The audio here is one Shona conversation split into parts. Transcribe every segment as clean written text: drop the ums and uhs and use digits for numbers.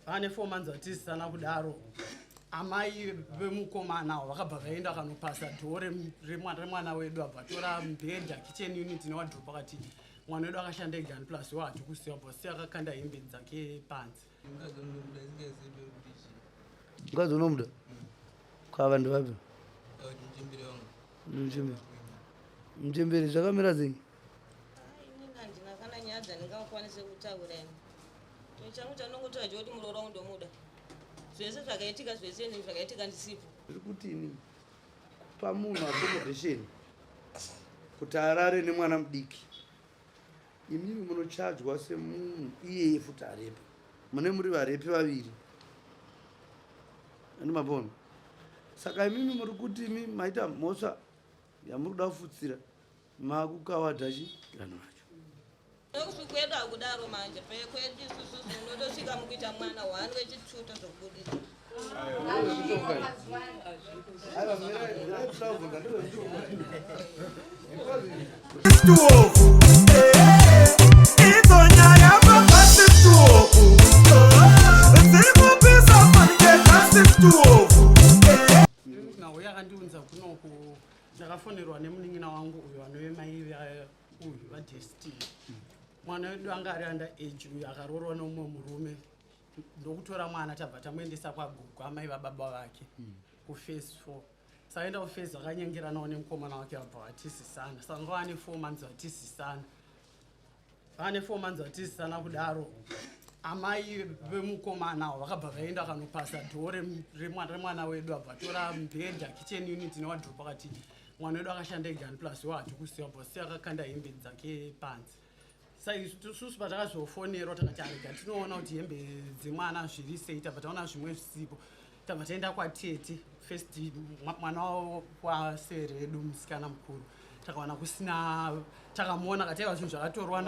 Vane 4 months vatizisana kudaro, amai vemukomana avo vakabva vaenda kanopasa dhoo remwana wedu, abva tora mubhedha, kitchen unit newardrobe, akati mwana wedu akashanda egani, plus wo hatikusiya, bva siya akakanda hembe dzake panze. Mukadzi unomuda kwava ndivapi? Muchembere, muchembere, zvakamira sei? Inini handina kana nyaya dzandingakwanise kutaura. Ini chinhu changu chandinongotaura chekuti muroora wangu ndomuda. Zvese zvakaitika, zvese ini zvakaitika ndisipo. Zviri kutini kupa munhu accommodation kuti arare nemwana mudiki? Imimi munochajwa semunhu iyeye futi arepa. Mune muri varepi vaviri, ani mapona. Saka imimi muri kuti imi maita mhosva yamuri kuda kufutsira, makukawadha chi vanhu vacho. Nokusi kwedu hakudaro manje. Kwedu isususu unotosvika mukuita mwana one, wechituto zvokubudisa. Aiwa, mirai, toda kubvunza, ndezvemitongo. Tuovu idzonyaya mabhasi tuovu dziri fanike kasi tuovu. Nhau yakandiunza kunoku, ndakafonerwa nemunin'ina wangu uyu anove mai uyu vaDestiny. Mwana wedu anga ari under age uyu, akaroorwa nemumwe murume, ndokutora mwana, tabva tamuendesa kwagogo, amai vababa vake, kuphase 4. Saka kuphase akanyengeranawo nemukomana wake, vabva vatizisana. Saka nga vane 4 months vatizisana. Vane 4 months vatizisana kudaro, amai vemukomana avo vakabva vaenda kanopasa dhoo remwana wedu, abva tora mubhedha, kitchen unit newardrobe, akati mwana wedu akashanda egani, plus wo hatikusiya, bva siya akakanda hembe dzake panze. Saisusu patakazofonerwa takati arega tinoona kuti hembe dzemwana zviri sei. Tabva taona zvimwe zvisipo, tabva taenda kwatete first, mwana kwasere vedu musikana mukuru. Takawana kusina, takamuona akataiwa zvinhu zvakatorwa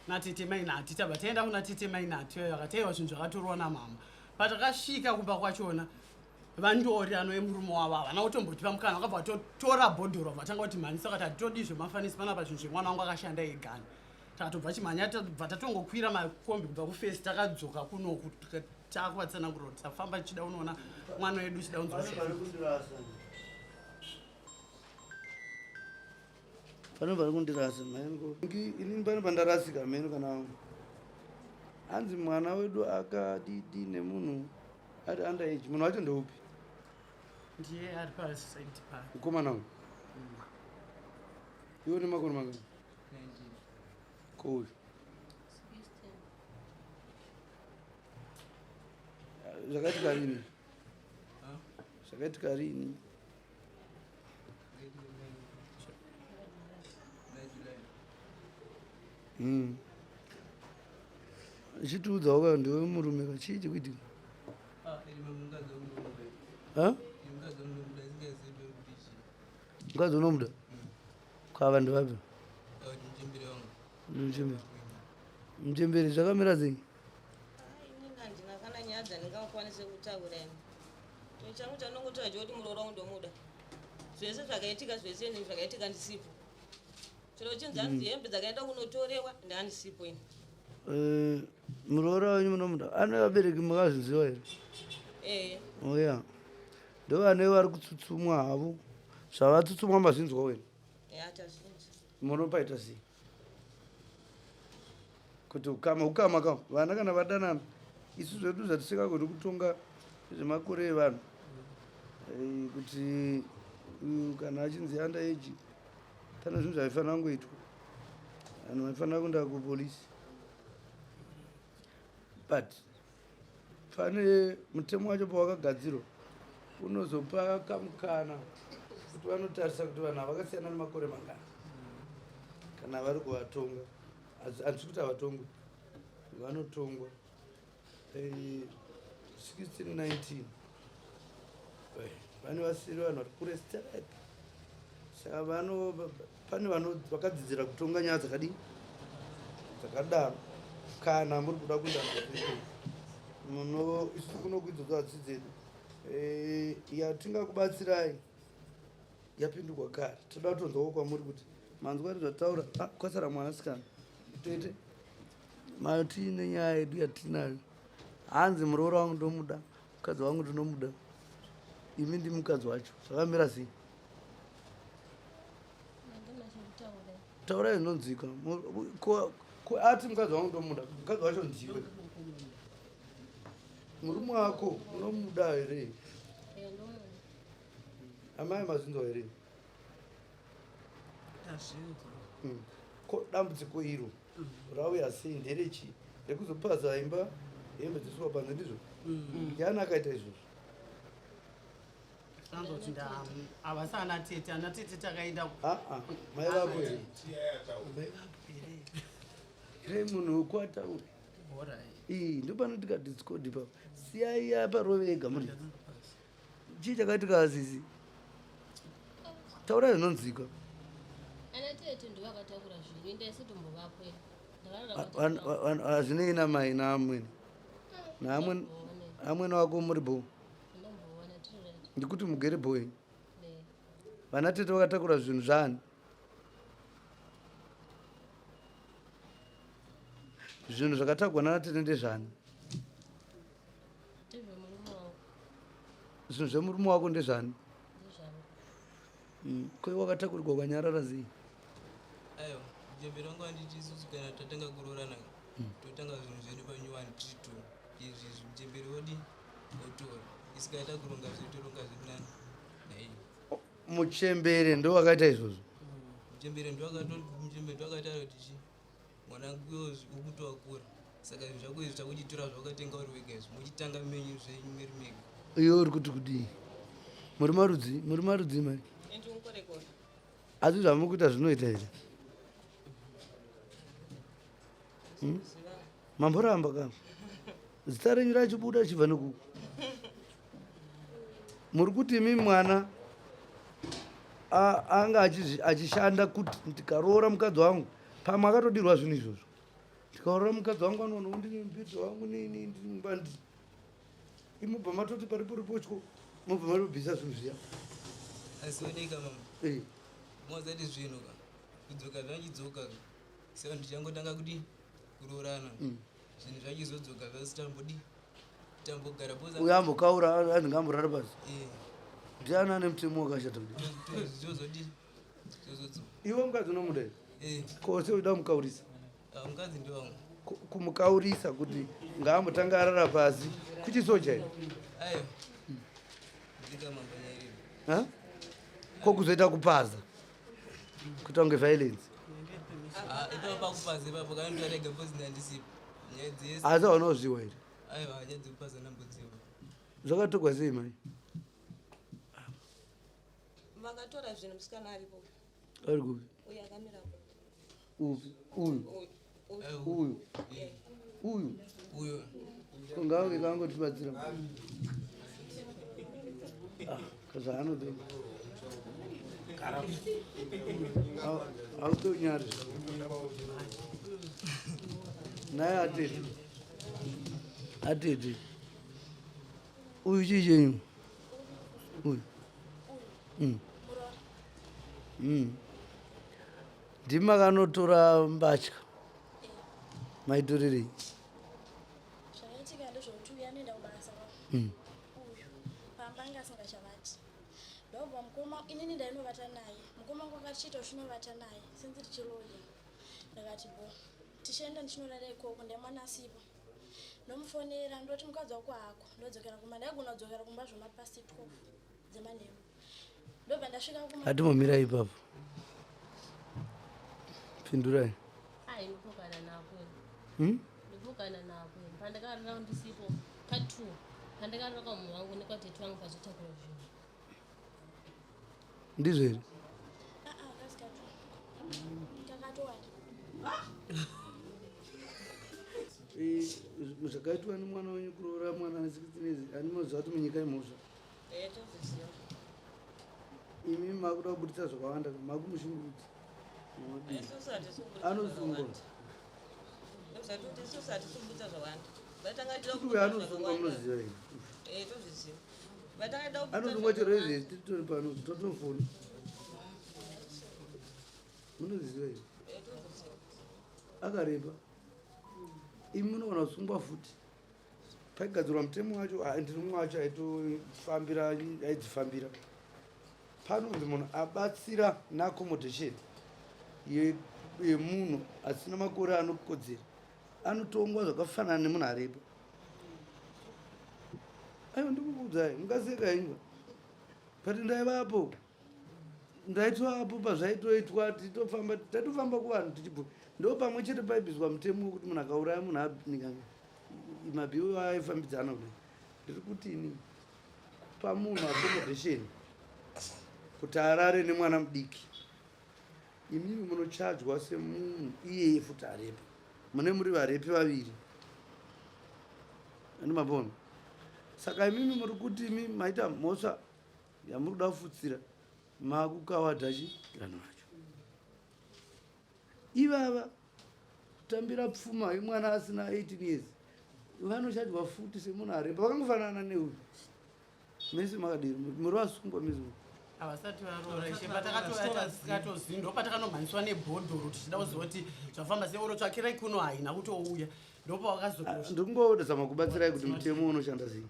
natete Mainati. Tabva taenda kuna tete Mainati, akataiwa zvinhu zvakatorwa namama. Patakasvika kumba kwachona, vandori anove murume wavo havana kutombotipa mukana, vakabva vatotora bhodhoro, vatanga kuti mhanyisa, vakati hatitodi zvemafanisi panapa, zvinhu zvemwana wangu akashanda egani. Takatobva chimhanya, tabva tatongokwira makombi kubva kufesi, takadzoka kunoku, takuvatsanangurira kuti tafamba tichida unoona mwana wedu, chida unzwa. Pane vari kundirasa, pane vari kundirasa mheno. Inini pane pandarasika mheno. Kana hanzi mwana wedu akadidi nemunhu ari under age, munhu wacho ndeupi? Ndiye ari paside pake. Mukomana uyu iwe nemakore mangani? Kouyu zvakaitika rini? Zvakaitika rini? Chitiudzawo ka, ndiwe murume ka, chii chikuitika? Ha? Mukadzi unomuda kwava ndivapi? Muchembere, muchembere, zvakamira sei? Inini handina kana nyaya dzandingakwanise kutaura. Ini chinhu changu chandinongotaura chekuti muroora wangu ndomuda. Zvese zvakaitika, zvese ini zvakaitika ndisipo. Chero chinzi hanzi hembe dzakaenda kunotorewa, ndaandisipo ini. Eh, muroora wenyu munomuda, ane vabereki makazviziva here? Ee. Oya, ndo vane vari kutsutsumwa havo, zvavatsutsumwa mazvinzwa wena? Tazvinzwa. Munopaita sei kuti ukama ukama ka vana kana vadanana? Isu zvedu zvatisingagoni kutonga zvemakore evanhu. Kuti uyu kana achinzi under age, pane zvinhu zvaifanira kungoitwa, vanhu vaifanira kuenda kupolisi, but pane mutemo wacho pawakagadzirwa unozopa kamukana kuti vanotarisa kuti vanhu havakasiyana nemakore mangani kana vari kuvatonga. Handisi kuti havatongwi, vanotongwa. 16 19, vane vasiri vanhu vari kure sterek. Saka pane vakadzidzira kutonga nyaya dzakadii dzakadaro. Kana muri kuda kuenda muno, isu kunokwidzodzo hatsi dzedu. Yatingakubatsirai yapindurwa kare. Toda kutonzwawo kwamuri kuti manzwa ri zvataura. Ah, kwasara mwanasikana tete mati nenyaya yedu yatinayo. Hanzi muroora wangu ndomuda, mukadzi wangu ndinomuda. Imi ndi mukadzi wacho, zvakamira sei? Handina chekutaura. Taurai zvinonzwika. Ati mukadzi wangu ndomuda, mukadzi wacho ndiwe. Murume wako unomuda here? Eh, ndomuda. Amai mazinzwa here? Tazvinzwa. Ko dambudziko iro rauya sei? Nderechi rekuzopaza imba, hembe dzisuwa panze, ndizvo? Ndiani akaita izvozvo? Tanzoti havasi ana tete, ana tete takaenda. Aa, mai vako here? Mai vako here? Rei munhu wekuataura. Alright. Ii, ndopanotika discord ipapo. Siyai apa rove ega muri. Chii chakaitika asisi? Taurai zvinonzwika. Ana tete ndo vakatakura zvinhu, ndaisitombovapwe. Ndakarara kwatete vangu. Hazvinei namai naamwene. Naamwene Ndamboona. amwene wako muri bho. Ndamboona tiri right. Ndikuti mugere bho henyu. Ne. Vana tete vakatakura zvinhu zvaani? Zvinhu zvakatakwa nana tete ndezvani? Ndezvemurume wangu. Zvinhu zvemurume wako ndezvani? Ndezvangu. Ko iwe wakatakurirwa ukanyarara sei? Aiwa, muchembere wangu anditi isusu kana tatanga kuroorana totanga zvinhu zvedu panyuwani tiri two. Izvi izvi muchembere wodi wotora, isu kana takuronga zvedu toronga zvedu nani naiye. Muchembere ndo wakaita izvozvo? Muchembere ndoakataura kuti chi mwana wangu ukutowakura, saka zvinhu zvako izvi takuchitora zvawakatenga uri wega izvi, muchitanga menyu zvenyu muri mega. Iwe uri kuti kudii? Muri marudzi, muri marudzi mai? Ndingukorekora. Asi zvamuri kuita zvinoita here? Mamboramba ka? Zita renyu rachibuda chibva nekuku. Muri kuti imi mwana anga achishanda kuti ndikaroora mukadzi wangu, pamwe akatodirwa zvinhu izvozvo. Ndikaroora mukadzi wangu anoona ndine mubhedha wangu nini ndiri mumba ndiri. Imubva matoti paripo ripotyo, mubva matobvisa zvinhu zviya. Asi oneka mama. Mozati zvinhu ka. Kudzoka zvachidzoka ka. Saka ndichangotanga kuti kuroorana. Zvinhu zvachizodzoka zvasitambodi. Tambogara boza. Uyo ambokaura anzi ngaamborara pasi. Ndiani ane mutemo wakashata kudai? Zvozodi. Zvozodzoka. Iwe mukadzi unomuda here? Ko sei uchida kumukaurisa? Mukadzi ndiwangu. Kumukaurisa kuti ngaambotanga arara pasi kuchisoja here? Aiwa. Ndika mambo nyairiro. Ha? Ko kuzoita kupaza? Kuita kunge violence. Ipapo pakupaza ipapo kana ndarega bozi ndandisipo. Nyaya dzese. Asi hauna kuzviwa here? Aiwa, nyaya dzekupaza ndambodziwa. Zvakatogwa sei mai? Vakatora zvinhu musikana aripo. Ari kupi? Uyu akamira apo. Upi? Uyu. Uyu. Uyu. Uyu. Uyu. Ngauye kangotibatsira. Zvaanoda. Hautonyari. Naye atete. Atete. Uyu chii chenyu? Uyu. Ndimi makanotora mbatya. Maitorerei? Zvakaitika ndezvekuti uyu anoenda kubasa. Uyu pamba anga asingachavati. Ndobva mukoma, inini ndainovata naye. Mukoma wangu akachiita uchinovata naye sinzi tichiroja. Ndakati bo tichienda ndichinorara ikoko, ndaimwana asipo. Ndomufonera ndoti mukadzi wako hako, ndodzokera kumba. Ndaigona kudzokera kumba zvoma past 12 dzemanheru. Ndobva ndasvika kuma. Atimbomira ipapo. Pindurai. Ai, ndipokana nako. Ndipokana nako. Pandakarara ndisipo ka 2. Pandakarara kwa munhu wangu nekwatete wangu pazotakura zvinhu. Ndizvo here? Kasi ka 2. Kakatowanda. Zvakaitwa nemwana wenyu kuroora mwana ane 16 years, ani munoziva kuti munyika imhosva? Tozviziva. Imi makuda kubudisa zvakawanda, makumushungurudza. Isusu hatisi kubudisa Anosungwa. zvakawanda. Ndozvati isusu hatisi kubudisa zvakawanda. Vatanga tida Kuti uyu kubudisa anosungwa zvakawanda. munoziva here? Tozviziva. Vatanga tida kubudisa Anosungwa chero zvakawanda. izvezvi titori pano totofona. Munozviziva here? Tozviziva. Akarepa. Imi munogona kusungwa futi. Paigadzirwa mutemo wacho, ah, ndiri mumwe wacho aitofambira, aidzifambira. Panonzi munhu abatsira neaccommodation yemunhu asina makore anokodzera anotongwa zvakafanana nemunhu arepa. Aiwa, ndikukuudzai, mungaseka henyu, but ndaivapo, ndaitovapo pazvaitoitwa. Titofamba, tatofamba kuvanhu tichibvu. Ndo pamwe chete paibviswa mutemo wekuti munhu akauraya munhu anika mabhiwo aifambidzana kudai. Ndiri kuti ini, kupa munhu accommodation kuti arare nemwana mudiki, imimi munochajwa semunhu iyeye futi arepa. Mune muri varepi vaviri, andi mapona. Saka imimi muri kuti imi maita mhosva yamuri kuda kufutsira, makukawadha chi vanhu vacho ivava kutambira pfuma yemwana asina 18 years, vanochajwa futi semunhu arepa. Vakangofanana neuyu, mese makadiri muri vasungwa mese. Havasati varoora, ishe. Patakatozi ndo patakanomhanyiswa nebhodhoro tichida kuziva kuti zvafamba sei. Oro tsvakirai kuno haina kutouya, ndopawakazo. Ndiri kungodazama kubatsirai kuti mutemo unoshanda sei.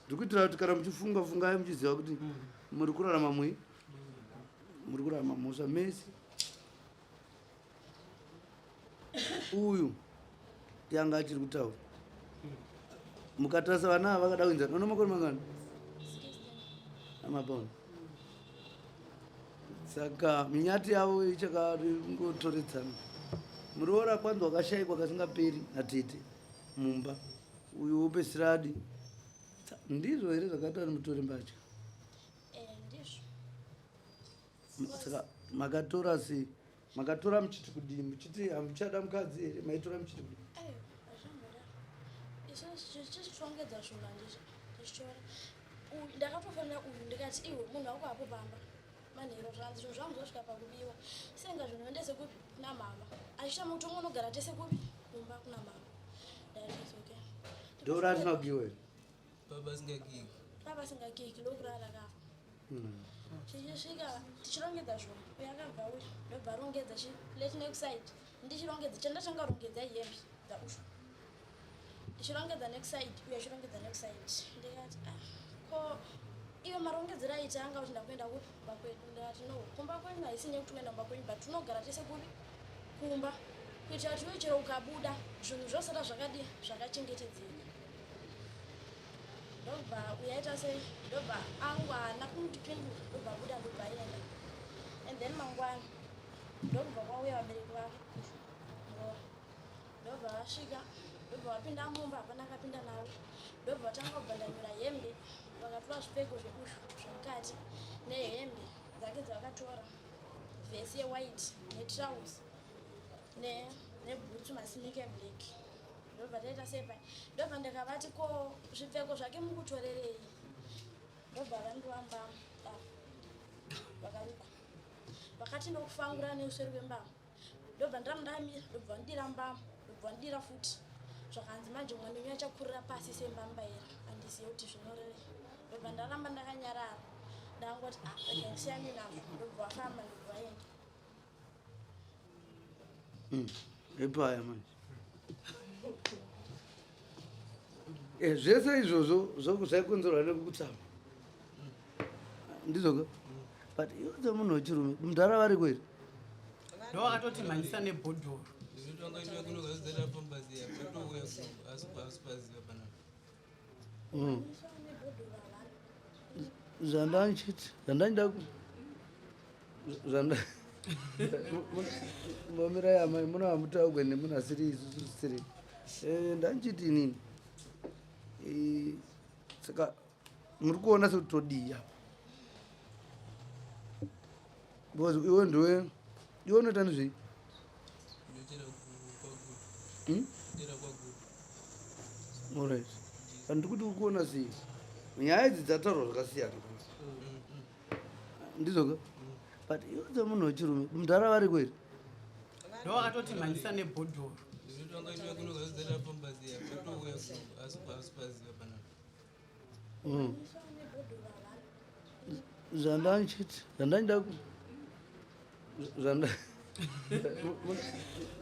Ndiri kuitira kuti kana muchifunga, fungai muchiziva kuti muri kurarama mui muri kurarama mhosva mese. Uyu yanga achiri kutaura, mukatarisa vana ava vakada kuenzana. Una makore mangani amapona? Saka minyati yavo ichakaringotoredzana. Muroora kwanzi wakashayikwa kasingaperi natete mumba, uyu wopesira adi. Ndizvo here zvakaita kuti mutore mbatya? Eh, ndizvo. Saka makatora sei? Makatora muchiti kudii? Muchiti hamuchada mukadzi here? Maitora muchiti kudii? Aiwa, hazvambodaro. Isusu tichichirongedza zvinhu, handizvo, tichitora. Uyu ndakatofonera uyu, ndikati, "Iwe, munhu wako hapo pamba manheru, zvanzi zvinhu zvangu zvosvika pakubiwa, senga zvinhu endese kupi?" Kuna mama. Achiita mutongo, unogara tese kupi? Kumba kuna mama. Ndakati, "Okay." Ndora asina kugiwa here? Baba asingakiki. Baba asingakiki, ndokurara kafa. Tichisvika tichirongedza zvinhu, uyo akabva uya, ndobva arongedza chi leti next side. Ndichirongedza, chandatanga rongedza ihembe dzaushu. Ndichirongedza next side, uyo achirongedza next side. Ndikati, "Ah, ko iwe marongedzero aita anga kuti ndakuenda kupi? Kumba kwedu." Ndikati, "No, kumba kwenyu haisi nyaya kuti kuenda kumba kwenyu, but tinogara tese kupi? Kumba, kuitira kuti iwe chero ukabuda, zvinhu zvosara zvakadii? Zvakachengetedzeka." Ndobva uyaita sei, ndobva angwana kundipindura, ndobva abuda, ndobva aenda. And then mangwana ndobva kwauya vabereki vake, ndobva vasvika, ndobva vapinda mumba, hapana akapinda navo. Ndobva vatanga kubvandanyura hembe, vakatora zvipfeko zveushu zvemukati nehembe dzake dzavakatora, vhesi yewhite netrausi nebhutsu, masinika eblack. Ndobva taita sei pai, ndobva ndakavati, "Ko zvipfeko zvake mukutorerei?" Ndobva vandivamba vakarukwa, vakati ndokufangura neuseri kwembama. Ndobva ndiramba ndamira, ndobva vandidira mbama, ndobva vandidira futi. Zvakanzi manje mwana wenyu achakurira pasi sembambaira. Handizive kuti zvinorevei. Ndobva ndaramba ndakanyarara, ndangoti, "Ah, rega ndisiyane nazvo." Ndobva vafamba, ndobva vaenda. Epaya manje. Zvese izvozvo zvaikonzerwa nekutsama, ndizvoka? But iwe semunhu wechirume, mudhara variko here? Ndo vakatoti mhanyisa nebhodhoro. Zvinotanga kuno kazizata pambaziya patouya kuno, asi asi paziva panapa. Zvandanchiti, zvandandida zvanda momirai amai, muno hamutaugwe nemunhu asiri isusu siri. Ndanchiti inini, saka muri kuona sekuti todii apa? Because iwe ndiwe, iwe unoita nezvei? Ndinochera kwagutu. Hmm? Chera kwagutu. Alright, handiri kuti ukuona sei nyaya idzi dzataurwa zvakasiyana, ndizvoka? But iwe semunhu wechirume, mudhara variko here? Ndo vakatoti mhanyisa nebhodhoro. Zvinotanga kuno kazizata pambaziya patouya kuno, asi asi paziva panapa. Zvandanchiti, zvandandida zvanda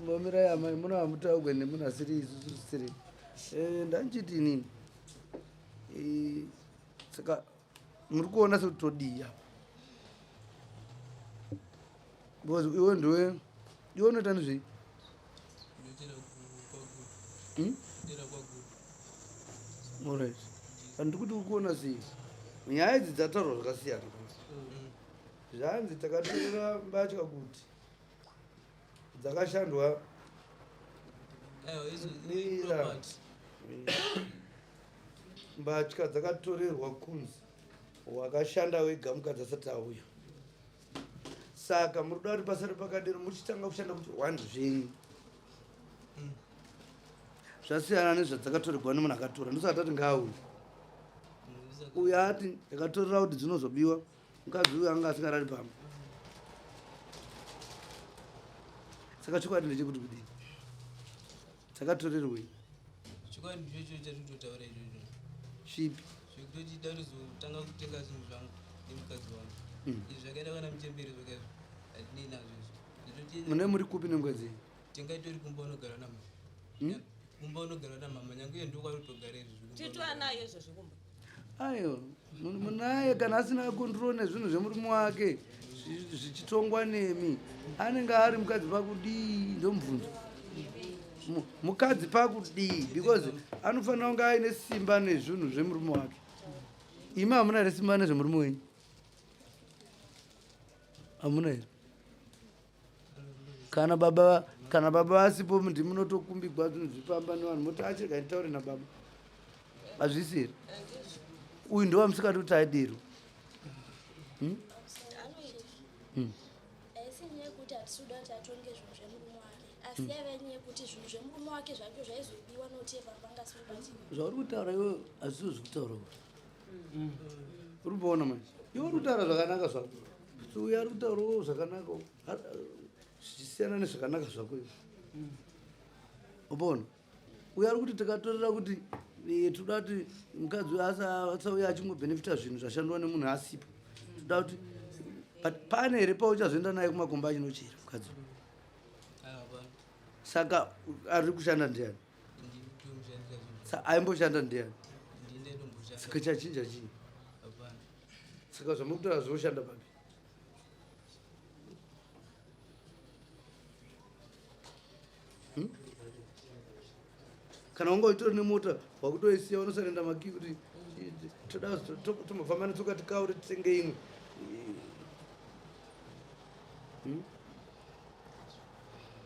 momirai amai, muno hamutaugwe nemunhu asiri isusu siri. Ndanchiti inini. Eh, saka muri kuona sekuti todii apa because iwe ndiwe iwe unoita nezvei Ndinotera kwagutu. Hmm? Ndinotera kwagutu. Alright. Handiri kuti uri kuona sei nyaya idzi dzataurwa zvakasiyana zvanzi takatorera mbatya kuti dzakashandwa Aiwa izvo Mira. property. Mbatya dzakatorerwa kunzi wakashanda wega mukadzi asati auya. Saka muri kuda kuti pasare pakadero muchitanga kushanda kuti one zvenyu. Zvasiyana nezvadzakatorerwa nemunhu akatora ndosaka tati ngaauye. Uyo ati ndakatorera kuti dzinozobiwa mukadzi uyu anga asingarari pamba. Saka chokwadi ndechekuti kudii? Dzakatorerwei? Chokwadi ndicho chatinototaura ichocho. Chipi? Zvekutoti ndatozotanga kutenga zvinhu zvangu nemukadzi wangu. Izvi zvakaita kana muchembere zvoka izvo hatinei nazvo izvo. Ndototi Mune muri kupi nemukadzi yenyu? Tenga itori kumba unogara namama. Kumba unogara namama nyange iye ndokwarutogara izvo zvekumba Tito unogara. anayo izvozvo kumba. Aiwa, munaye kana asina control nezvinhu zvemurume wake zvichitongwa nemi anenge ari mukadzi pakudii ndomubvunzo. Mukadzi pakudii because anofanira kunge aine simba nezvinhu zvemurume wake. Imi hamuna here simba nezvemurume wenyu? Hamuna here? Kana baba vasipo ndimunotokumbigwa zvinhu zvipamba nevanhu moti achirega nditaure nababa. Hazvisi here? Uyu ndowamusikati kuti adiro. Haisi nyaya yekuti hatisi kuda kuti atonge zvinhu zvemurume wake, asi yaiva nyaya yekuti zvinhu zvemurume wake zvacho zvaizobiwa nokuti pamba anga asiri kubatsirwa. Zvauri kutaura iwe hazvisiwo zvekutaura uyu. Uri kuona manje? Iwe uri kutaura zvakanaka zvako. Asi uyu ari kutaurawo zvakanaka, zvichisiyana nezvakanaka zvako iwe. Unoona? Uyu ari kuti tikatorera kuti toda kuti mukadzi uyu asauya achingobhenefita zvinhu zvashandwa nemunhu asipo. Toda kuti but pane here pauchazoenda naye kumakomba achinochera mukadzi uyu? Aiwa, hapana. Saka ari kushanda ndiani? Ndinomushandira zvinhu. Aimboshanda ndiani? Ndini ndaitomboshanda. Saka chachinja chii? Hapana. Saka zvamuri kutaura zvinoshanda papi? Kana wanga uchitori nemota wakutoisiya unosarenda makii kuti toda tombofamba netsoka tikaure titenge imwe.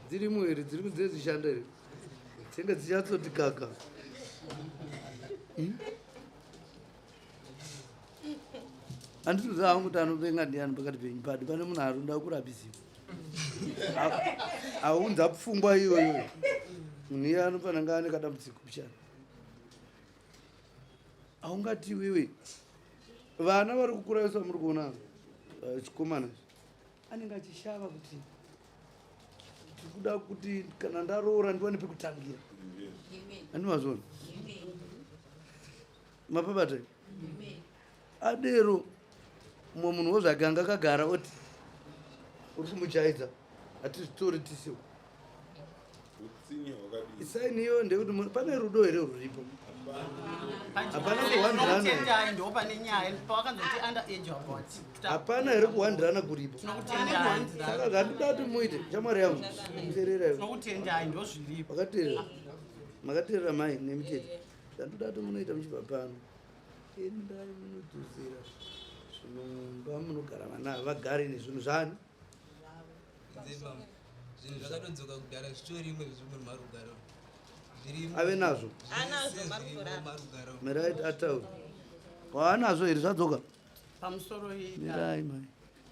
Dzirimo here? Dziri kunze dzichishanda here? Dzinenge dzichatsoti kaka. Handitoziva hangu kuti anopenga ndiani pakati penyu padi pane munhu ari kuda kurapisiwa. Aunza pfungwa iyoyo. Munhu iye anofanira kunge ane kadambudziko pichana. Haungati iwewe vana vari kukura vese vamuri kuona chikomana anenge achishava kuti tikuda kuti kana ndaroora ndiwane pekutangira. Handimazvona? Mapabata? Adero mumwe munhu wozvake anga akagara oti uri kumujaidza hatizvitori tisiwo. Isaini iyo ndekuti pane rudo here ruripo? Hapana kuhwandirana. Tinokutendai, ndo pane nyaya pawakanzoti under age about. Hapana here kuhwandirana kuripo? Tinokutendai. Saka zvandoda kuti muite shamwari yangu teerera iwe. Tinokutendai, ndo zviripo. Makateerera. Makateerera mai nemitete. Zvandoda kuti munoita muchibva pano. Endai munodzosera zvinhu mumba munogara vana ava vagare nezvinhu zvani. Nzemama. Zvinhu zvakatodzoka kudhara zvitorimo izvi munhu marugaro. Zvirimo. Ave nazvo? Anazvo, Zvese marugaro. zvirimo marugaro. Mirai ataure. Waanazvo here zvadzoka? Pamusoro iyi. Mirai mai.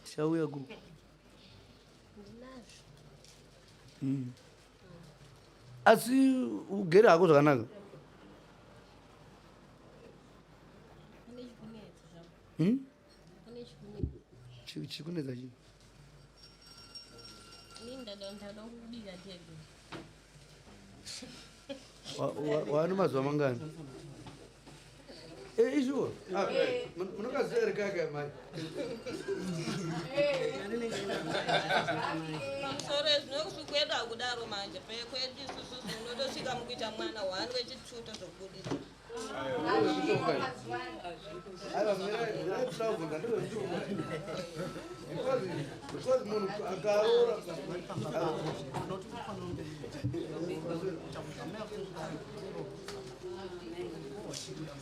Tichauya ku. Ndinazvo. Asi ugere hako zvakanaka? Pane chikunetsa zvako. Pane chikunetsa. Chikunetsa chii? Inini ndada kubika tega. Waane mazuva mangani? Ishuwa? Munokaziva here kaka mai? Pamusoro zvinokusvi kwedu hakudaro manje. Kwedu isusu unotosvika mukuita mwana one wechituto zvokubudisa. mai? Aiwa, mirai, mirai, toda kubvunza ndezvemutemo. Because munhu akaroora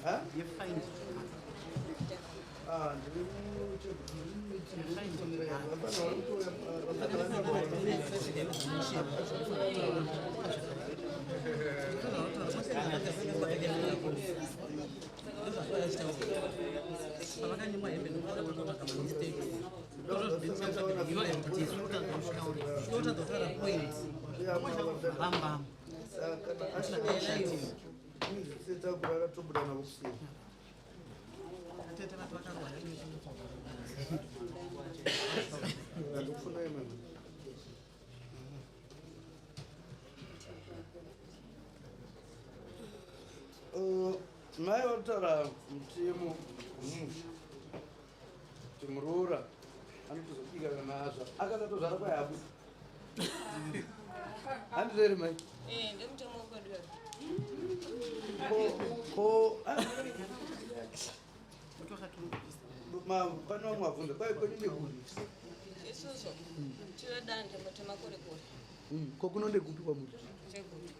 Ha? Ah, ndiri Pavakanyimwa hembe ndokutotsvaga mamistakes tinotadza kutaura point rambam. Saka kana kurara tobuda navo kuseni. Tete vati vakarwara. Handikufunai mama. Mai vataura mutemo wemusha kuti muroora anotozobika kana azva akasatozvara kwayabu handizvo here mai? Eh, ndemutemo wekwedu. Ko pane vamwe vabvunza kwai kwenyu ndekupi? Isusu tiri dande mutemakore kore. Ko kuno ndekupi kwamuri? Chegutu.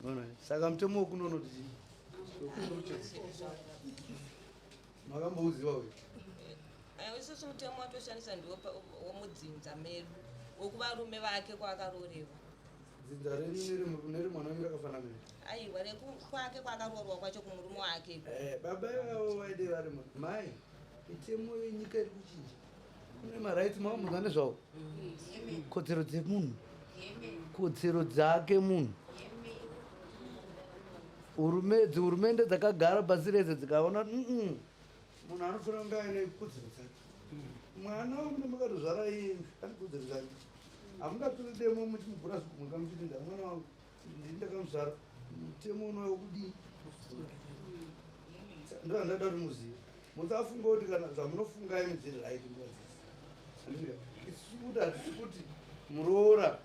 Ona, saka mutemo wekuno unoti chii? Makambouziva uyu? Aiwa, isusu mutemo watoshandisa ndiwo womudzinza medu wekuvarume vake kwaakaroorerwa. Dzinza renyu neremwana wenyu rakafanana here? Aiwa, rekwake kwaakaroorwa kwacho kumurume wake. Baba ivavo vaide vari mai, mitemo yenyika iri kuchinja, kune marights makamuzwa nezvawo, kodzero dzemunhu, kodzero dzake munhu. Dzihurumende dzakagara pasi rese dzikaona kuti munhu anofanira kunge aine kodzero dzake. Mwana wamune makatozvara iye ane kodzero dzake. Hamungatori demo muchimugura zvikumwe kamuchiti nda mwana wangu, ndini ndakamuzvara. Mutemo unouya wokudii? Ndo handada kuti muzive, musafunga kuti kana zvamunofunga imi dziri right nguva dzese. Handiti isusu kuti hatisi kuti muroora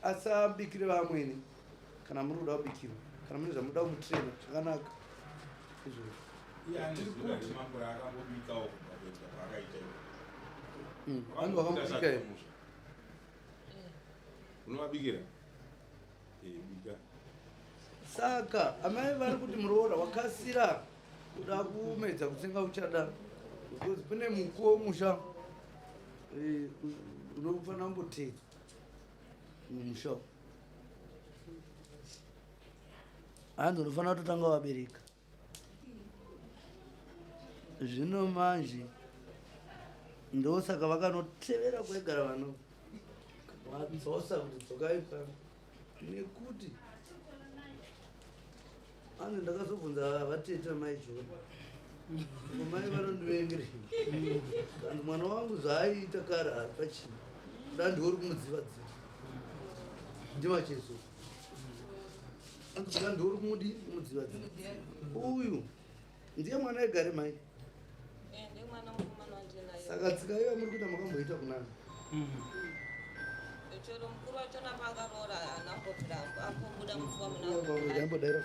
asabikire vamwene. Kana muri kuda kubikirwa, kana mune zvamunoda kumutraina zvakanaka izvozvo. Iye ane zera remakore akambobikawo kubva kuedza kwaakaita iko. Vanhu vakamubika here? Unovabikira? Bika. Saka amai vari kuti muroora wakasira kuda kumedza kutsenga uchada, because kune mukuwo wemusha unofanira kumbotedzwa mumusha. Hanzi unofanira kutotanga wabereka. Zvino manje ndosaka vakanotevera kwaigara vano vadzosa kuti dzokai pano, nekuti anzi ndakazobvunza vatete mai Joni, mai vanondivengerei? Kandi mwana wangu zvaaiita kare ari pachii kuda ndiuri kumudziva dziva ndimacheso, anzi kuda ndiuri kumudi kumudziva dziva. Uyu ndiye mwana egare mai? Eh, ndemwana mukomana wandinaye. Saka tsika iyo muri kuita makamboita kunani? Chero mukuru wachona paakaroora haana kumbobvira ambobuda mufuwa muna. Yambodaira.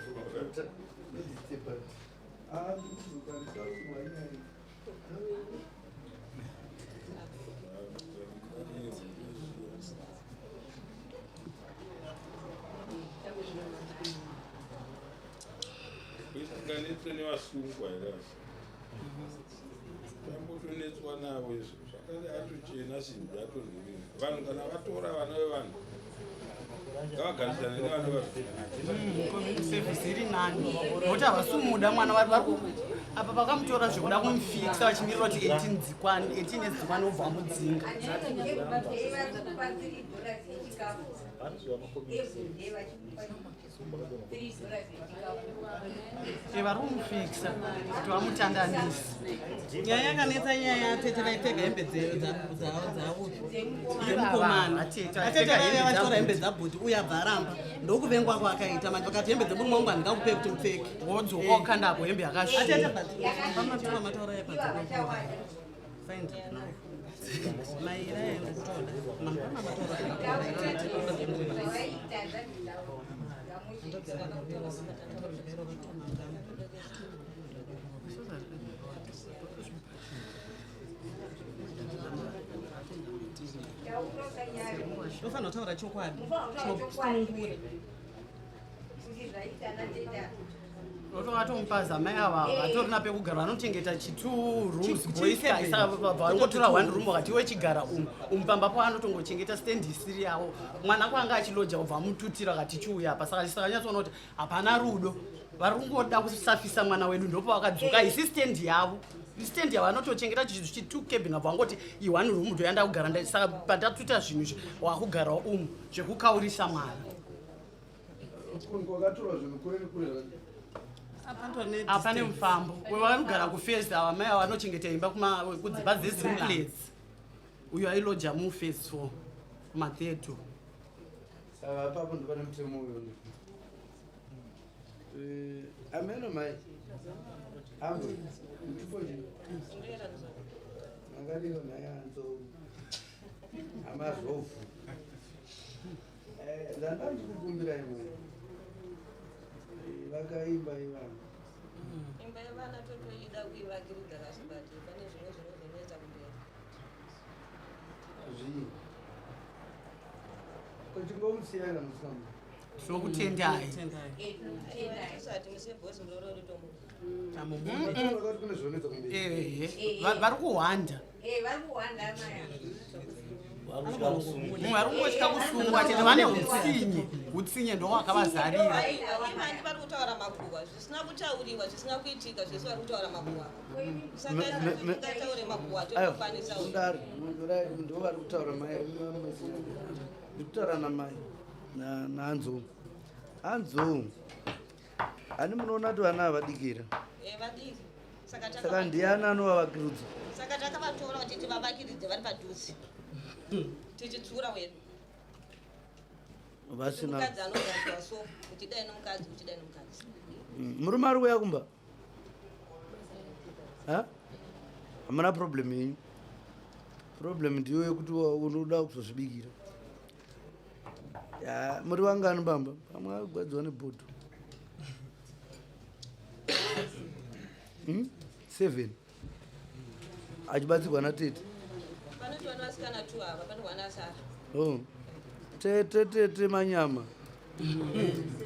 Kuisanganetswe nevasungwa here? Asi tambotonetswa navo izvo zvakare atochena simbi atonhuwira vanhu. Kana vatora vana vevanhu ngavagarisane nevana vazvo. Community service iri nani nokuti havasumuda mwana. Vari apa vakamutora zvekuda kumufikisa vachimirira kuti 18 dzikwane, 18 years dzikwane, wobva wamudzinga. Vazokupa $3 yechikafu everyday, vachikupa $3 yechikafu. Vari kumufikisa kuti vamutandanise. Nyaya yakanetsa nyaya yatete vaipfeka hembe dzavo dzemukomana. Atete atete vaipfeka vaiva hembe vachitora hembe dzabhuti. dzabhuti uye abva aramba, ndokuvengwa kwaakaita manje. Vakati hembe dzemurume wangu handingakupei kuti mupfeke. Wodzoka wakandapo hembe Atete yakasviba. but pamatora mataura Ivo havachawanda. Maira ndikutoda mangwana matora. Vaita zvandindau. Tofanira kutaura chokwadi. Mufanira kutaura chokwadi. Chinosunungura. Kuti zvaita nateta. Vatomupaza mai ava vatorina pekugara, vanochengeta chi2 rooms. Chi- cabin. Boysvangotora one room vakati iwe chigara umu umu. Pamba po anotongochengeta stand isiri yavo. Mwana kwanga achiloja, ubva amututira akati chiuya apa. Saka nyatsoona kuti hapana rudo, vari kungoda kusafisa mwana wedu. Ndopo vakadzoka isi stand yavo, stand yavo vanotochengeta chi2 cabin. Abva vangoti i1 room ndoyanda kugara. Saka pandatuta zvinhu izvi, wakugarawo umu zvekukaurisa mwana. Kwakatorwa zvinhu kure nekure zvakadii? Apa nemufambo vanogara kufirst. Ava mai ava vanochengeta imba kudzimba dzeZimplats. Uyo ailoja mufirst 4 kumathetu. Saka apapo ndopane mutemo uyo. Ameno mai ambo mutupo chino makadiwa nhayanzo amazovhu. Ndanda ndikukumbirai mai vakaimba ivana. Imba yevana totoida kuivakiridza kasi, but pane zvimwe zvinozonetsa kumberi. Zvii kochingomusiyana musina? Tinokutendai. Tisati musebhosi muroora wedu tomuda. Vakati kune zvinonetsa kumberi. Ehe, vari kuhwanda. Vari kuhwanda maya. Mumwe ari kungotya kusungwa chete. Vane utsinye, utsinye ndohwakavazarira. Ivandi vari kutaura makuhwa, zvisina kutauriwa, zvisina kuitika zvese vari kutaura makuhwa. Saka tingataure makuhwa totokwanisa. Ndari ndo vari kutaura mai, ndikutaura namai naanzou. Anzou, hani munoona kuti vana havadikira? Vadiki saka. Saka ndiani anovavakirudza? Saka takavatora kuti tivavakiridze vari padhuze, tichitsura wedu. Vasina. Mukadzi anogadzwa so, uchidai nomukadzi, uchidai nomukadzi. Murume ari kuuya kumba ha, hamuna problem yenyu. Problem ndiyo yekuti unoda kuzozvibikira. Ya, muri vangani bamba? Pamwe agwadziwa nebhodho. Seven achibatsirwa natete. Panoti vana vasikana two ava, pane wana asara. Oh. Tete, tete, manyama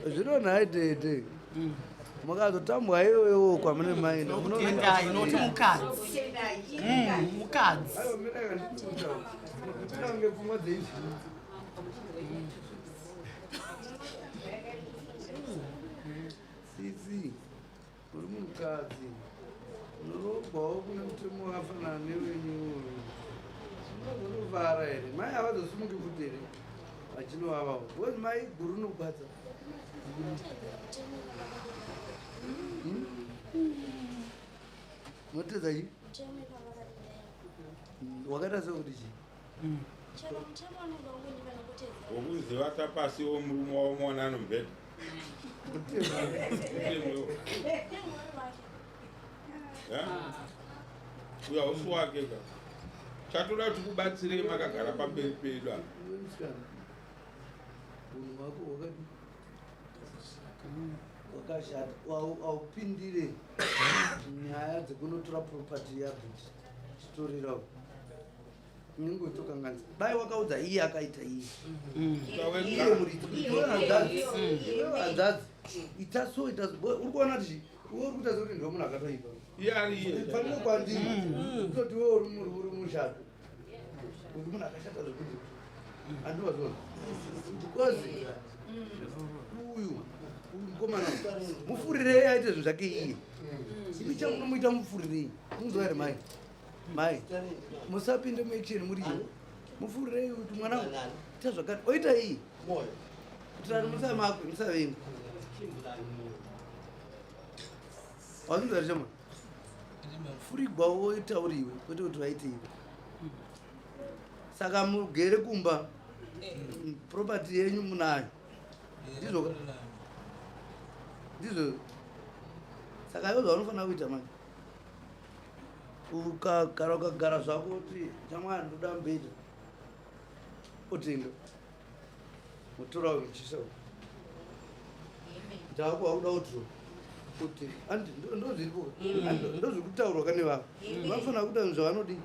zvino nhai tete, mukazotambwa iyoyo kwamune maina. Tendai noti mukadzi. Mukadzi. Tinange pfungwa dzeizvi. Tsitsi, uri mukadzi unorogwawo kune mutemo wakafanana newenyu uyu. Unozondovhara here? Mai havazosimuki futi here vachinovavawo? Because mai guru unogwadza. Unotedza chii? Wakaita sekuti chii? Chero mutemo unenge wangondiva nokutedzera. Wokuzivata pasi womurume wavo muwana anomubhedha. Nengori wake. Uyo hausi wake ka. Chatoda kuti kubatsirei makagara pamberi pedu apa. Iwe musikana, unhu hwako hwakadi hwakashata. Haupindire nyaya dzekunotora property yabhuti chitorerawo, unenge uchitokanganisa. Dai wakaudza iye akaita iye, iye muridzi, kuti iwe hanzvadzi, iwe hanzvadzi, ita so, ita so. Uri kuona kuti iwe uri kuita sekuti ndiwe munhu akatoipa. Iye ari iye. Fanire kwandiri kutoti iwe uri uri mushato, uri munhu akashata zvekuti handiwazvona, because uyu uyu mukomana uyu, mufurirei aite zvinhu zvake iye. Imi chamunomuita, mufurirei. Munzwa here mai? Mai, musapinde muaction muri iwe. Mufurirei kuti mwana ita zvakati, oita iyi, kutirani musamakwe, musavenga. Wazvinzwa here chama? Furigwawo itauriwe, kwete kuti vaite iwe. Saka mugere kumba, property yenyu munayo, ndizvo? Ndizvo. Saka iwo zvaunofanira kuita manje, ukagara, ukagara zvako kuti chamwari ndoda mubhedha, otenga, motora muchisa ndako. Wakuda kuti kuti andi ndozviripo, ndozviri kutaurwa kane vavo. Vanofanira kuita zvinhu zvavanodii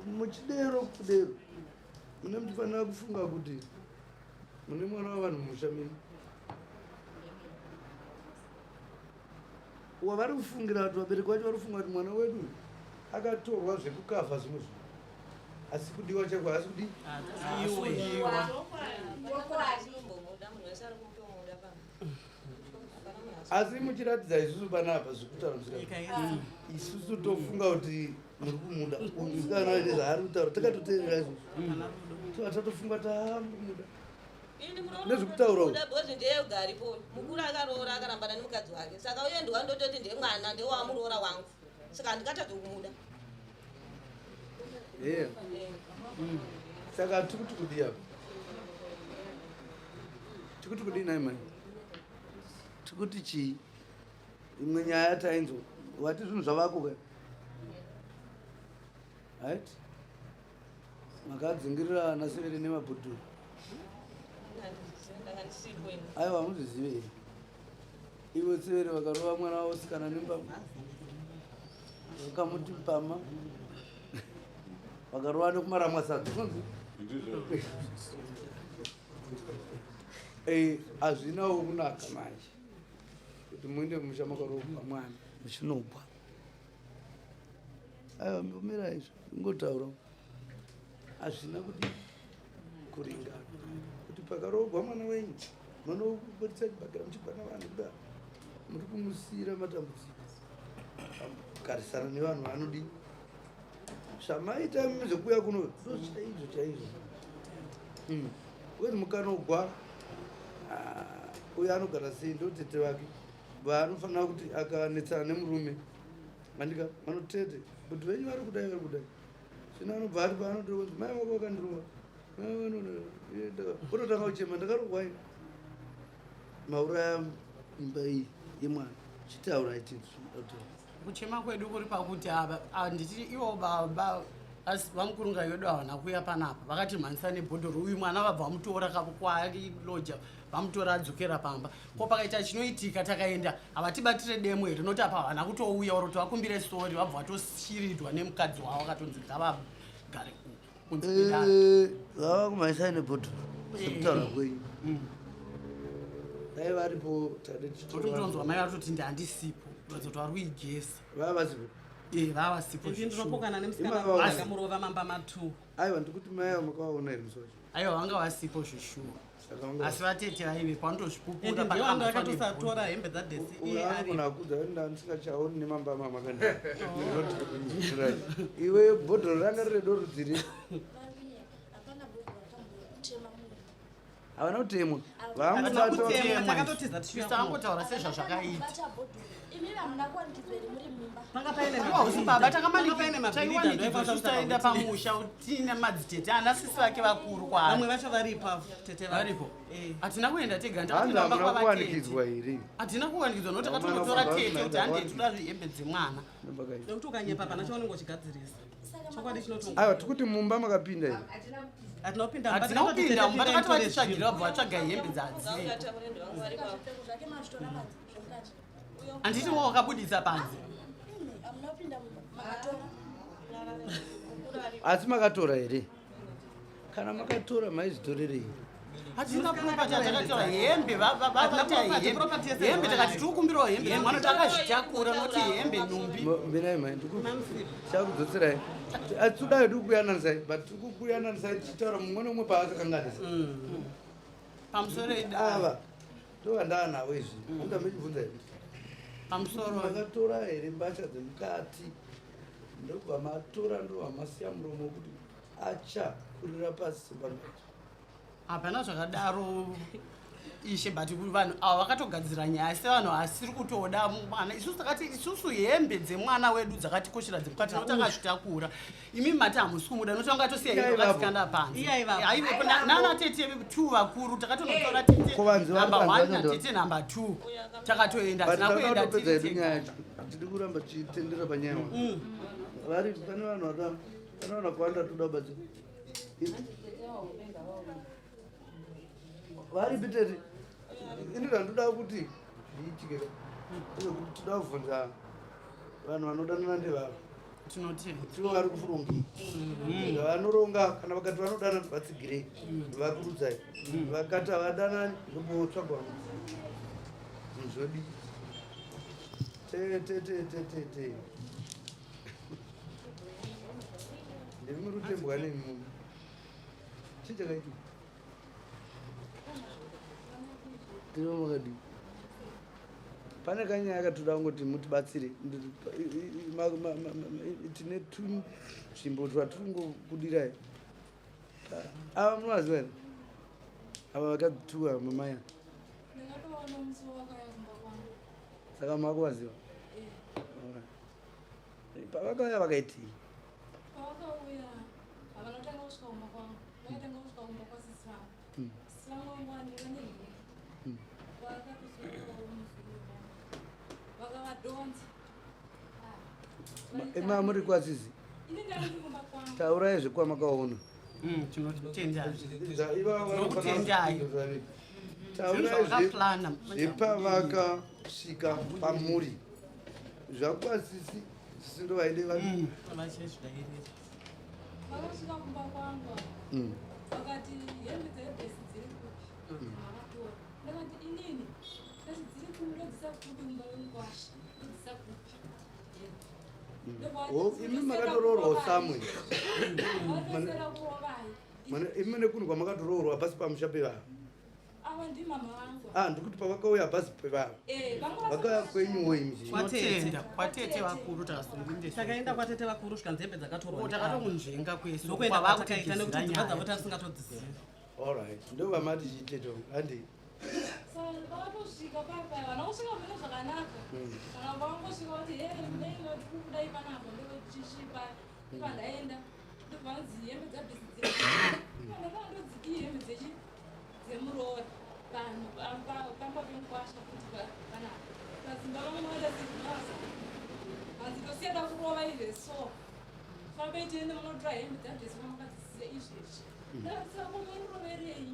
muchidero kudero. Mune muchifanira kufunga kuti mune mwana wavanhu mumusha menyu. Wavari kufungira kuti vabereki vacho vari kufunga kuti mwana wedu akatorwa zvekukavha zvimwe zvinhu, asi kudiwa chako haasi kudii? Asi muchiratidza isusu panapa zvekutaura musikana, isusu tofunga kuti muri kumuda musikana waite zvaari kutaura, takatoteerera isusu tova tatofunga kuti haa muri kumuda nezvekutaura uku. Because ndiye ugaripo mukuru akaroora akarambana nemukadzi wake, saka uye ndiwandototi ndiye mwana ndewamuroora wangu, saka handingatadzi kumuda. Yeah. Saka tikuti kudii apa? Tikuti kudii nhai mai? Tikuti chii? Imwe nyaya tainzwa wati zvinhu zvavako ka, right? Makadzingirira ana severe nemabhudhuru. Aiwa, hamuzvizive here? Ivo severe vakarova mwana wavo sikana nembama, vakamuti mpama, vakarova nekumaramwa sadza. Zvinonzi hazvinawo kunaka manje kuti muende kumusha makarohwa mwana muchinogwa. Aiwa, mbomira izvo, ingotaura. Hazvina kudii kuringana kuti pakarohwa mwana wenyu munobudisa chibhakera muchibva navanhu kudaro, muri kumusiyira matambudziko kugarisana nevanhu vanodii zvamaita zvekuuya kuno ndo chaizvo chaizvo. Wezi mukanogwa, uyo anogara sei? Ndo tete vake vaanofanira kuti akanetsana nemurume, andika vanotete kuti venyu vari kudai, vari kudai. Zvino anobva ari paanotokunzi mai vako vakandirova, ototanga kuchema, ndakarohwa. Mauraya imba iyi yemwana. Chitaurai tinzwe. Kuchema kwedu kuri pakuti ava handiti ivo baba asi vamukurunga vedu havana kuuya panapa, vakatimhanyisa nebhodhoro. Uyu mwana vabva vamutora kwari loja, vamutora adzokera pamba. Ko pakaita chinoitika, takaenda, havatibatire demo here? Noti apa havana kutouya oro tivakumbire sorry, vabva vatoshiridwa nemukadzi wavo, akatonzi ngavagare kunze kwedare. Vava kumhanyisai nebhodhoro sekutaura kwenyu, dai varipo tade. Toti kutonzwa mai vatoti ndandisipo, kuratidza kuti vari kuigesa. Vava vasipo. Vava vasipo. Ini ndinopokana nemusikana akamurova mamba ma2. Aiwa, ndikuti mai avo makavaona here musi wacho? Aiwa, vanga vasipo zvishuwa. Saka vanga Asi vatete vaivepo, vanotozvipupura. Ende ndiye wanga akatosatora hembe dzadhesi iye ari. Anogona kudza ndisingachaoni nemambama makandi. Iwe, bhodhoro ranga riri dorudziri? Hapana bhodhoro rakambotema munhu. Havana kutemwa? Hatina kutemwa. Takatotiza tichiuya Isu tangotaura sezvazvakaita. Bata bhodhoro, imi hamuna kuwanikidzwa here muri mumba? Panga paine Hausi baba. Panga paine mabhiridha. Taiwanikidzwa isusu, taenda pamusha tiine madzitete ana sisi vake vakuru kwaari. Vamwe vacho varipo avo, tete vake. Varipo. Hatina kuenda tega. Hanzi Ndakatoenda hamuna kwavatete. kuwanikidzwa here? Hatina kuwanikidzwa nokuti takatonotora tete kuti handei, toda hembe dzemwana. Nekuti ukanyepa pana chaunenge uchigadzirisa, chokwadi chinotonga. Aiwa, tikuti mumba makapinda here? Hatina kupinda. Hatina kupinda mumba, takati vatitsvagira, vabva vatsvaga hembe dzadziri. Zvipfeko zvake mazvitora panze zvemukati? Handiti wo wakabudisa panze? Imi hamuna kupinda mumba, makatora. Asi makatora here? Kana makatora, maizvitorerei? Hatina property yatakatora hembe. Hatina property, property yese Hembe takati tiri kukumbirawo hembe dzemwana, takazvitakura noti hembe nhumbi. Mirai mai, ndikuchakudzoserai. Asi toda hedu kuyananisai, but tiri kukuyananisai tichitaura mumwe nomwe paakakanganisa. Pamusoro. Ava ndovandaa navo izvi, anda mechibvunza here? Pamusoro. Makatora here mbatya dzemukati, ndobva matora, ndobva masiya muromo wekuti achakurira pasi sembambacho? Hapana zvakadaro, ishe, but vanhu ava vakatogadzira nyaya sevanhu asiri kutoda mwana. Isusu takati isusu hembe dzemwana wedu dzakatikoshera dzemukati, nokuti takazvitakura. Imi mati hamusi kumuda, nokuti vanga tosiya hembe Iyai vapo. vakadzikanda panze. Iyai vapo. Aivepo nana tete two vakuru, takatonotora tete Ko vanzi vari number panze one vacho natete number two, takatoenda. But Hatina kuenda takatopedza tiri hedu tega. nyaya yacho, hatidi kuramba tichitendera panyaya. Vari pane vanhu pane vanhu vakawanda toda kubatsira. Varipi tete? Ini zvandoda kuti zviitike ndezvekuti toda kubvunza vanhu vanodanana ndevavo. Tinotenda. Tivo vari kufurongei vanoronga kana vakati vanodanana vatsigirei, vakurudzai. Vakati havadanani, ndombotsvaga vamwe. Zvodii? Te te te te te te. Ndimi muri kutembwa nemi muno. Chii chakaitika? Tiri makadii? Pane kanyaya katoda kungoti mutibatsire. Tine tunzvimbo twatiri kungokudirai. Ava munovaziva here? Ava vakatuwa mamai. Ndingatovaona musi wavakauya kumba kwangu. Saka makuvaziva? Eh. Pavakauya vakaitei? Pavakauya havana kutanga kusvika kumba kwangu. Vakatanga kusvika kumba kwasisi vangu. Sisi vangu vanga vane hembe. Vakatosvikawo musi uyu. Vakavadhonza. Ima muri kwasisi? Ini ndanga ndiri kumba kwangu. Taurai zvekwamakaona. Tinotendai. Tinokutendai. Taurai Zvakaplana. zvepavakasvika pamuri zvakwasisi sisi ndo vaide Mm. Vakasvika kumba kwangu ava. Vakati hembe dzebhesi dziri kupi? Vakatora. Ndakati inini ndati dziri kupi, ndodzisa kupi mumba wemukwasha, ndodzisa kupi? Imi makatoroorwa samwe. Vatosera kurovai. Imi nekunhu kwamakatoroorwa pasi pamusha pevanhu. Ava ndimama vangu. Ah, ndikuti pavakauya hapasi pevanhu. Eh, vanga Vakauya kwenyuwo imi. Tinotenda. Kwatete vakuru takazongindeswa. Takaenda kwatete vakuru svikanzi hembe dzakatorwa. Oh, takatokunzvenga kwese. Ndokuenda Kwava kwatakaita nekuti kutigezera dzimba nyaya. dzavo tatisingatodzizivi. Allright, ndo vamati chiiteto handi. Saka vakatosvika papa, havana kusvika mune zvakanaka. Kana vangosvika vati he munei kudai panapa ndochisvipa ndobva ndaenda ndobva vanzi hembe dzabhesi dziri ndakanga ndodzidii hembe dzechi dzemuroora vanhu pamba pemukwasha kuti panapa padzimba vamwe vakaita sezvimasa hanzi tosiya takurova izve so fambei tiende munotora hembe dzabhesi vamakadzisiya izvezvi. Ndakati saka munokuroverei?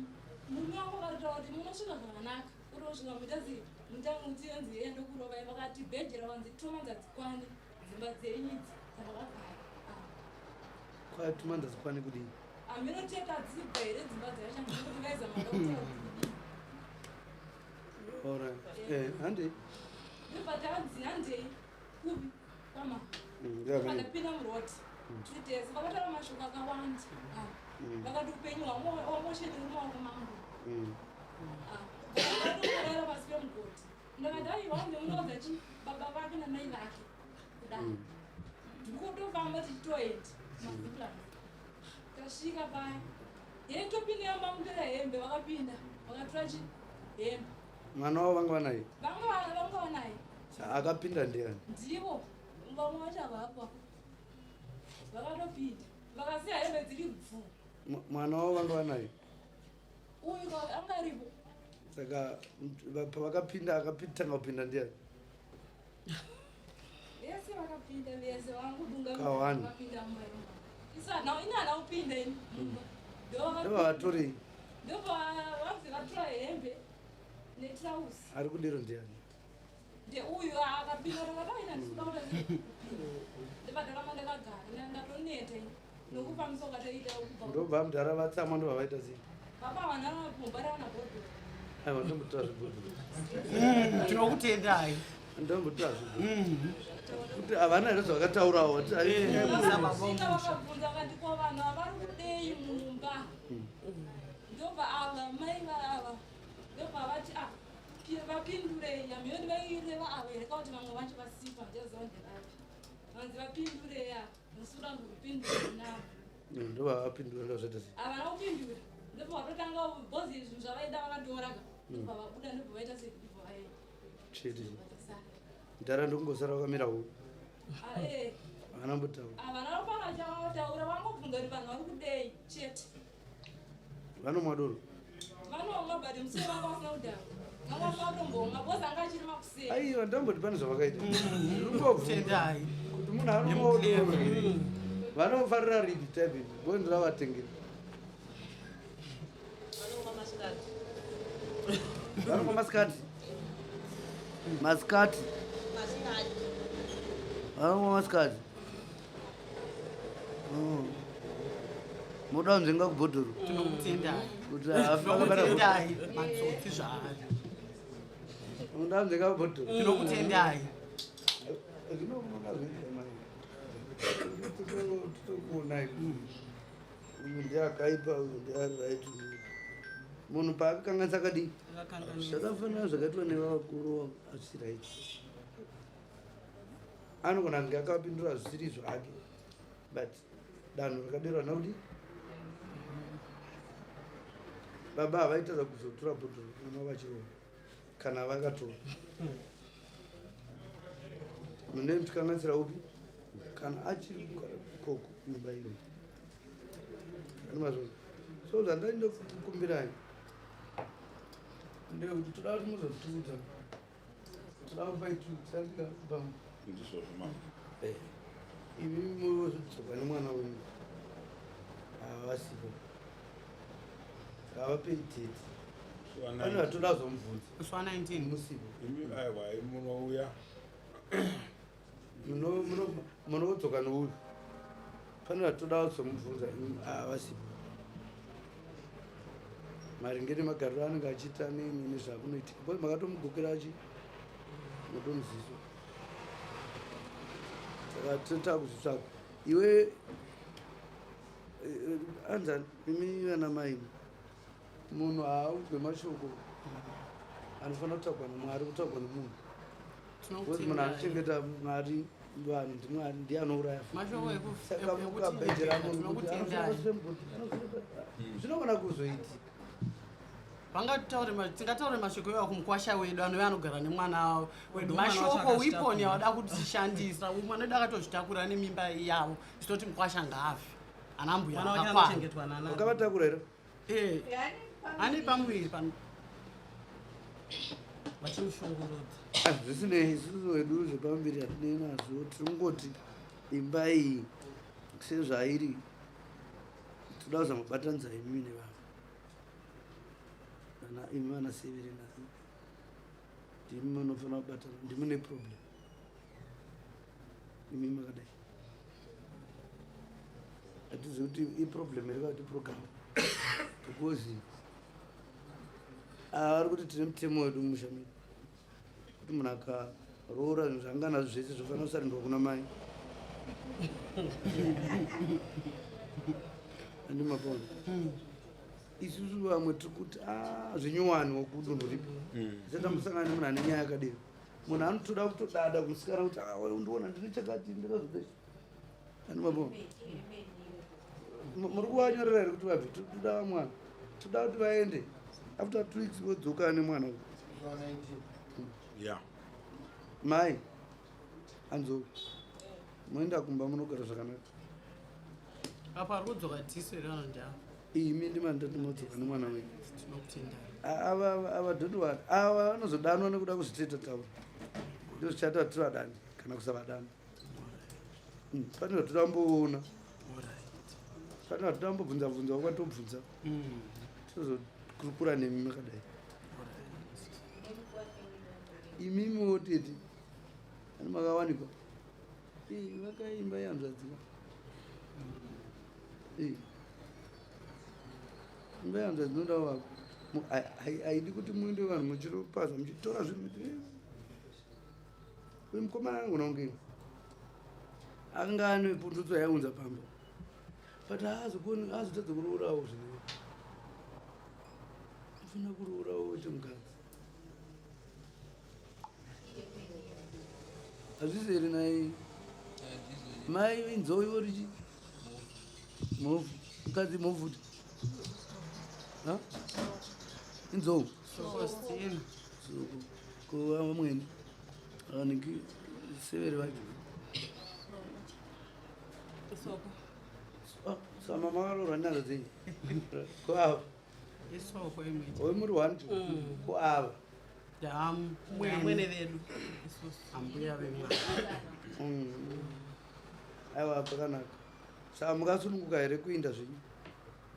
Murume wangu akatotaura kuti munosvika zvakanaka uri kusvika muita sei mutanzi ende kurovai. Vakati bhejera vanzi tumanza dzikwani dzimba dzenyu idzi dzavakagara. Kwatumanza dzikwane kudii? Haminoteta dzibva here dzimba dzacho kuti vaizama kutaura kuti kudii. Allright, eh, handi. Ndobva tanzi handei kupi kwama. Ndovamai. Vakapinda muroti tiri tese vakataura mashoko akawanda. Ah. Vakati upenyu hwamosheni uri mumaoko mangu. Vakatokorera pasi pemugodhi. Ndakati aiwa nemunoudza chi baba vake namai vake kudai. Ndikutofamba tichitoenda maziplan. Tasvika paya ye topinda yamba mutora hembe. Vakapinda vakatora chi hembe. Mwana wavo vanga vanaye? Vanga vanaye. Akapinda ndiani? Ndivo vamwe vacho havapo, vakatopinda vakasiya hembe dziri bvu. Mwana wavo vanga vanaye? Uyu anga aripo. Saka pavakapinda akatanga kupinda ndiani? Vese vakapinda vese vangudunga. Kawani. Vapinda mumba imomo. Isu ini hana kupinda ini mumba. Ndovavatorei? Ndobva vanzi vatora hembe netrausi. Ari kudero ndiani? Ndeuyu akapinda. Takati aina ndisikuda kuti ndobva ndaramba ndakagara, ndatoneta ini nokufambisa ukatoita kubva. Ndobva mudhara vatsamwa, ndobva vaita sei? Baba vana vapomba ravana bhodhoro. Aiwa, ndombotora zvibhodhoro. Tinokutendai. Ndombotora zvibhodhoro kuti havana here zvavakataurawo. Vakasvika vakabvunza vakati ko vanhu havari kudei mumba? Ndobva ava mai ava ndobva vati a vapindurei hamiyoni vaireva ava here kakuti vamwe vacho vasipo handichaziva nderapi. Vanzi vapindurei ava musura ndokupindura navo. Ndobva vapindura, ndozvaita sei? Havana kupindura. Ndobva vatotanga bhozi zvinhu zvavaida vakatora ka ndobva vabuda ndobva vaita sei ndobva vaenda. Chete? Vatasara. Mudhara ndokungosara vakamira hu. Ah, eh. Havana mbotaura? Havana kupana chavataura, vangobvunza kuti vanhu vari kudei chete. Vanomwa doro? Vanomwa, but musoro vanga vasina kudhakwa, vanga vasina kutombomwa bhozi anga achiri makuseni. Aiwa, ndamboti pane zvavakaita. Ndirimbobvunza Tendai. kuti munhu anomwawo doro here. Vanofarira ripi type ipi bondiravatengera? Vanomwa masikati. Vanomwa masikati, masikati? Masikati. Vanomwa masikati. Moda kunzvenga kubhodhoro. Tinokutendai. Kuti haafi akabata bhodhoro. Tinokutendai matsotsi zvaari. Moda kunzvenga kubhodhoro. Tinokutendai. Zvino munazviita mai. Titokuonai. Uyu ndiye akaipa, uyu ndiye ari right. Munhu paakakanganisa akadii? Akakanganisa. Zvakafanana zvakaitwa nevakuru asi right. Anogona kunge akapindura zvisiri zvake. But danho rakaderwa naudi baba havaitadza kuzotora bhodhoro mwana vachirova kana vakatora mune mutikanganisira upi kana achiri kugara ikoko imba ino anomazvona so zvandaindokukumbirai ndekuti toda kuti muzotiudza toda kupai tusatika Ndizvozvo mama. Imi mozodzoka nemwana wenyu havasipo havapei tete pane vatoda zomubvunza Musi wa 19 musipo Imi aiwa munouya. Munodzoka nouyu pane vatoda kuzomubvunza imi havasipo maringe nemagariro anenge achiita nemi nezvakunoitika because makatomugokera achi motomuziso saka totakuzvitsvaga iwe anzani imi vana mai munhu haaudzwe mashoko anofanira kutaurwa namwari kutaurwa nemunhu because munhu anochengeta mwari vanhu ndimwari ndiye anouraya Mashoko saka ekuti mukabhejera munhu kuti anofanira tinokutendai. kusire mugodhi zvinogona kuzoitika Vangataure tingataure mashoko iwayo kumukwasha wedu anove anogara nemwana wedu. Mwana wacho Mashoko akazvitakura. weapon yavada kutishandisa. Mwana wedu akatozvitakura nemimba yavo. Titoti mukwasha ngaafe. Ana mbuya Mwana wake akakwana. anochengetwa nana. Wakavatakura here? Eh. Ane pamuviri pano. Vachimushungurudza. Ah, zvisinei isusu wedu zvepamuviri hatinei nazvo tiri kungoti imba iyi sezvairi toda kuzama kubatanidza imimi nevavo kana imi vana severe nani ndimi munofanira kubatana ndimi ne problem imi makadai hatizivi kuti iproblem here kana kuti program because ava vari kuti tine mutemo wedu mumusha medu kuti munhu akaroora zvinhu zvaanga nazvo zvese zvofanira kusarendwa kuna mai andi mapona isusu vamwe tiri kuti "Ah, zvinyowani wokudunhu ripi isati ambosangana nemunhu ane nyaya yakadero munhu anotoda kutodada kumusikana kuti "Ah, wewe undiona ndine chakati ndakazodai andi mapona muri kuvanyorera here kuti vabve toda mwana toda kuti vaende after 2 weeks vodzoka nemwana uyu Yeah. mai anzo moenda kumba munogara zvakanaka Apa ari kudzoka tisu here kana ndava. imi ndimandati modzoka nemwana wenyu Tinokutendai. Ava ava don't worry ava vanozodanwa nekuda kuzviteta taura ndozvichaita kuti tivadane kana kusavadana pane zvatoda kumboona pane zvatoda kumbobvunza bvunza wakatobvunza tozokurukura nemi makadai imimiwo tete ani makawanikwa Ii, vakaimba ihanzvadzi ka Ii. imba yehanzvadzi inoda wako haidi kuti muende vanhu muchiropaza muchitora zvinhu muchi uyu mukomana anogona kunge anga ane pundutso yaiunza pamba but haazokoni haazotadza kuroorawo zvino anofanira kuroorawo oite mukadzi hazvisi here nai mai inzou ivo richi mhofu mukadzi mhofu futi Ha? Inzou Sokostina. Soko. Ko vamweni vanenge severe vacho Soko. Ah, sama makaroorwa nadzo dzenyu ko ava Isoko imwe. oi muri one two ko ava Ndamwene vedu isusu. Ambuya vemwana. Aiwa pakanaka saka mukasununguka here kuinda zvenyu